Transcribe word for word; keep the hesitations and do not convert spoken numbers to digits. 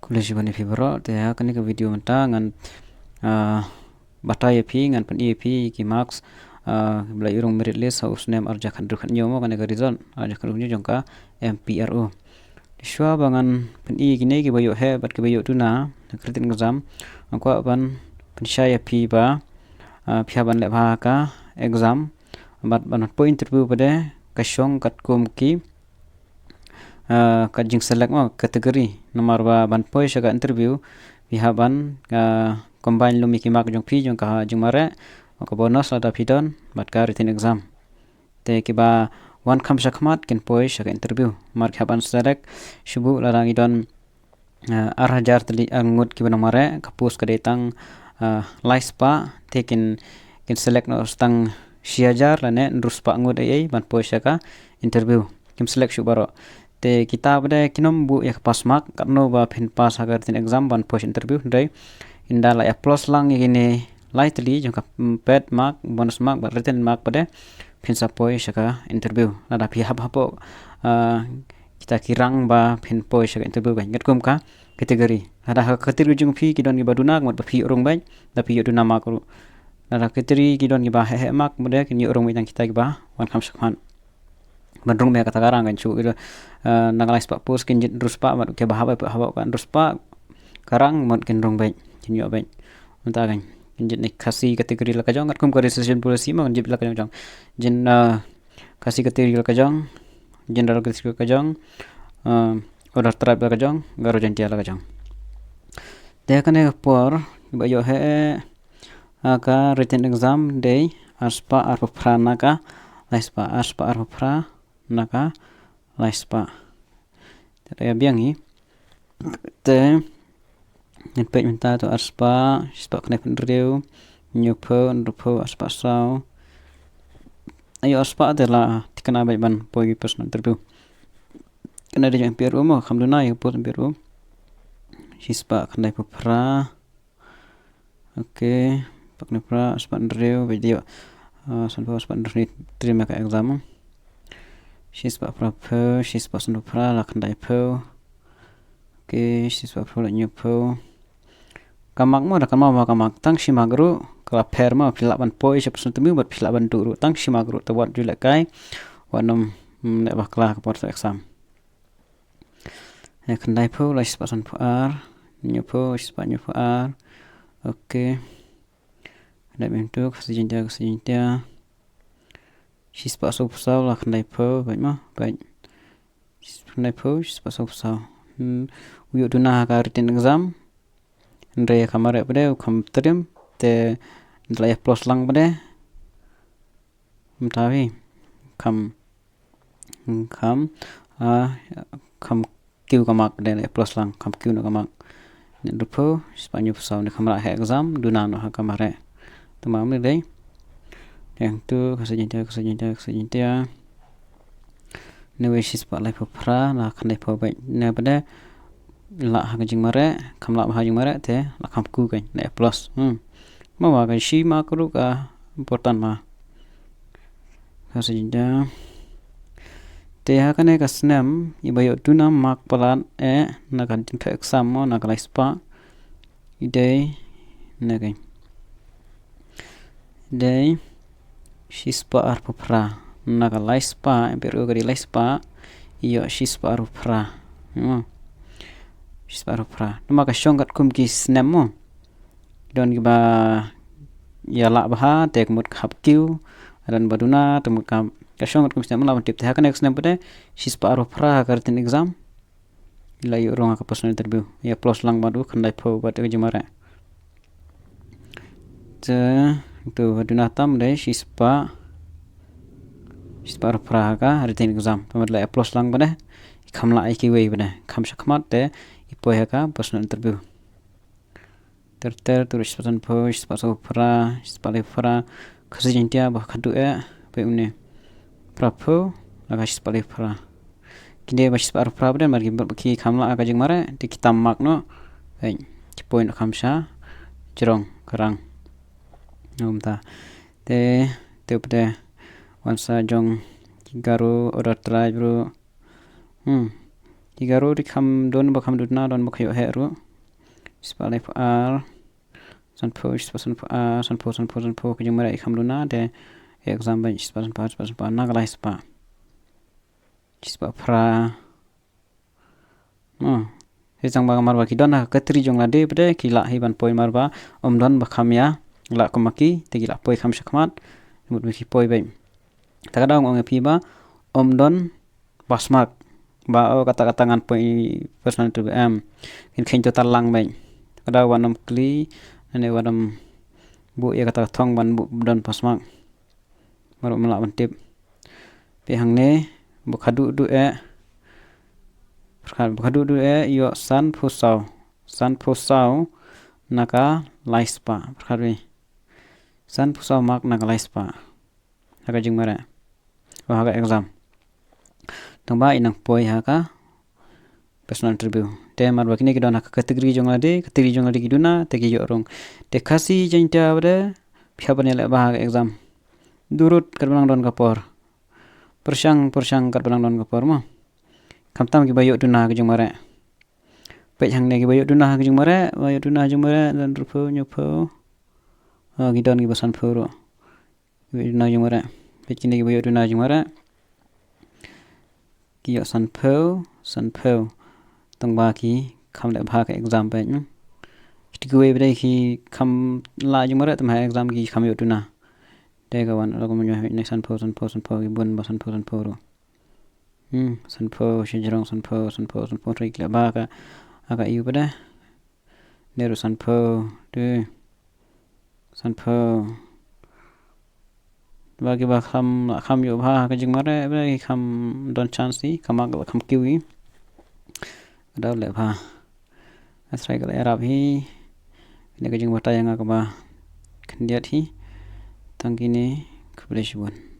Khublei shibun ïa phi baroh. Te ha kane ka video mynta ngan, ah, batai ïa phi, ngan pyni ïa phi ki marks, ah, ba la ïoh rung merit list ha u snem arhajar khathynriew khathynñiew mo, kane ka result arhajar khathynriew khathynñiew jong ka M P R O. Te shuwa ba ngan pyni ïa kine kiba ïoh heh bad kiba ïoh duna ha ka written exam, nga kwah ban pynshai ïa phi ba, ah, phi hap ban leh bha ha ka exam bad ban poi interview pat de ka shong katkum ki, ah, ka jingselect mo, category. Namar ba ban poi sha ka interview phi hap ban, ah, combine lum ïa ki mark jong phi jong ka jingmareh, ka bonus lada phi don bad ka written exam. Te kiba wan kham shakhmat kin poi sha ka interview. Namar ki hap ban select shu buh lada ngi don, ah, arhajar tylli ar ngut kiba nang mareh, ka post ka dei tang, ah, lai spah, te kin, kin select noh tang shihajar lane hynriew spah ngut ei ei ban poi sha ka interview. Kim select shuh baroh. Te kita pat de kin ym buh ïa ka pass mark, katno ba phin pass ha ka written exam ban poi sha interview, hynrei ynda la ïa plus lang ïa kine lai tylli jong ka, mm, pet mark, bonus mark bad written mark pat de, phin sa poi sha ka interview. Lada phi hap hapoh, ah, kita ki rang ba phin poi sha ka interview kan, katkum ka category. Lada ha ka category jong phi ki don kiba duna, ka mut ba phi ïoh rung beit, da phi ïoh duna mark ruh. Lada ha ka category ki don kiba heh heh mark, mut de kin ïoh rung beit tang kita kiba wan kham shakhmat. Ban rung beit ha kata ka rang kan shu, eh, na ka lai spah post kin jied hynriew spah, bad kiba hap, hap, hap ka hynriew spah ka rang, mut kin rung beit, kin ïoh beit. Mynta kan kin jied na Khasi category la ka jong, katkum ka registration policy mo, kin jied la ka jong jong. Jin, eh, Khasi category la ka jong, General category la ka jong, eh, Other tribe la ka jong, Garo Jaintia la ka jong. Te kane ka por ba ïoh heh, eh, ka written exam dei ar spah arphew phra na ka lai spah, ar spah arphew phra na ka lai spah. Te da ïa biang hi. Te ngan peit mynta, to ar spah, shi spah khyndai phew hynriew, hynñiew phew, hynriew phew, ar spah saw. Ïoh ar spah te la thikna beit ban poi personal interview. Kane dei jong M P R O mo, kham duna ïa ka post M P R O. Shi spah khyndai phew phra. Ok, spah khyndai phew phra, spah hynriew, bad ïoh, ah, san phew, spah hynriew, trim ïa ka exam. Shi spah phra phew, shi spah san phew phra, la khyndai phew. Ok, shi spah phew, la hynñiew phew. Ka mark mo, da ka mark mo, ka mark tang shi mark ruh ka la pher mo, phi lah ban poi sha personal interview bad phi lah ban duh ruh tang shi mark ruh, te wat ju lehkai, wat nym, mm, leh bakla ka por exam. Eh, khyndai phew, la shi spah san phew ar, hynñiew phew, shi spah hynñiew phew ar. Ok. Khyndai phew, Khasi Jaiñtia, Khasi Jaiñtia. Shi spah saw phew saw, la khyndai phew, bad mo, bad. Khyndai phew, shi spah saw phew saw. Hmm, u ïoh duna ha ka written exam. Hynrei ka mareh pat de u kham trim, te da la ïa plus lang pat de. Mynta hi kham, kham, ah, kham kiew ka mark, de la ïa plus lang, kham kiew noh ka mark. Ne hynriew phew, shi spah hynñiew phew saw, ne kham lah ha exam, duna noh ha ka mareh. Te ma mne dei. Te hangtu, Khasi Jaiñtia, Khasi Jaiñtia, Khasi Jaiñtia. Ne wei shi spah lai phew phra, la khyndai phew bad ne pat de lah ha ka jingmareh, kham lah ha ka jingmareh, te la kham kiew kan, la ïa plus. Hmm. Ma wa ka shi mark ruh ka important ma. Khasi Jaiñtia. Te ha kane ka snem, iba ïoh duna mark palat eh na ka jingphet exam mo, na ka lai spah. I dei, na ka, dei shi spah arphew phra. Na ka lai spah, M P R O ka dei lai spah, i ïoh shi spah arphew phra. Hmm. Shi spah arphew phra. Namar ka shong katkum ki snem mo. Don kiba ïa lah bha, te ka mut ka hap kiew, don ba duna, te mut ka, ka shong katkum ki snem, lah ban tip. Te ha kane ka snem pat de, shi spah arphew phra ha ka written exam. La ïoh rung ha ka personal interview. Ïa plus lang bad u khyndai phew bad ka jingmareh. Te, to ba duna tam dei shi spah, shi spah arphew phra ha ka written exam. Te mut la ïa plus lang pat de, kham lah ïa kiwei pat de, kham shakhmat te i poi ha ka personal interview. Ter ter, tu shi spah san phew, shi spah saw phra, shi spah lai phra. Khasi Jaiñtia ba khadduh eh, ba une. Phra phew, la ka shi spah lai phra. Kine ba shi spah arphew phra pat de, mar ki, ki kham lah ka jingmareh, te ki tam mark noh. Hei, ki poi noh kham sha jrong ka rang. Ngam ta. Te, te pat de wan sa jong ki Garo, other tribe ruh. Hmm. Ki ka ruh te kham don ba kham duna, don ba khaïoh heh ruh. Shispah laiphew ar. Sanphew, shispah sanphew ar, sanphew, sanphew, sanphew, ka jingmareh ki kham duna, te exam bad shispah sanphew ar, shispah sanphew ar, na ka laispah. Shispah phra. Oh. Te tang ba mar ba ki don ha ka category jong lade pat de ki lah hi ban poi mar ba ym don ba kham ïa lah kum ma ki, te ki lah poi kham shakhmat. Mut ba ki poi bad. Ta ka daw ong ïa phi ba ym don pass mark. Ba oh kata kata ngan poi personal interview em. Kin kheiñ total lang bad. Ta ka daw wan ym kylli, ne wan ym buh ïa kata ka thong ban buh don pass mark. Mar ba ym lah ban tip. Peit hangne, ba khadduh duh eh. Pyrkhat, ba khadduh duh eh, ïoh sanphew saw. Sanphew saw na ka laispah. Pyrkhat wi. Sanphew saw mark na ka laispah. Ha ka jingmareh. Oh, ha ka exam. Tang ba i nang poi ha ka personal interview. Te mar ba kine ki don ha ka category jong lade, category jong lade ki duna, te ki ïoh rung. Te Khasi Jaiñtia pat de, phi hap ban ïaleh bha ha ka exam. Durut katba nang don ka por. Pyrshang, pyrshang katba nang don ka por mo. Khamtam kiba ïoh duna ha ka jingmareh. Peit hangne kiba ïoh duna ha ka jingmareh, ba ïoh duna ha ka jingmareh, don hynriewphew, hynñiewphew. Oh, ki don kiba sanphew ruh. Kiba ïoh duna ha ka jingmareh. Peit kine kiba ïoh duna ha ka jingmareh. Ki ïoh sanphew, sanphew. Tang ba ki kham leh bha ka exam peit, hmm. Kito kiwei pat de ki kham lah jingmareh, tang ba ha exam ki kham ïoh duna. Te ka wan, la ka mon ïoh ne sanphew, sanphew, sanphew, ki bun ba sanphew, sanphew ruh. Hmm, sanphew, shajrong sanphew, sanphew, sanphew, trai ki leh bha ka, ha ka ïu pat de. Ne ruh sanphew, te. Sanphew. Ba kiba kham, kham ïoh bha ha ka jingmareh, ba ki kham don chance hi, kham mark kham kiew hi. Ka daw leh bha. Nga tharai ka la ïarap hi. Kane ka jingbatai ïa nga kaba khyndiat hi. Tang kine, khublei shibun.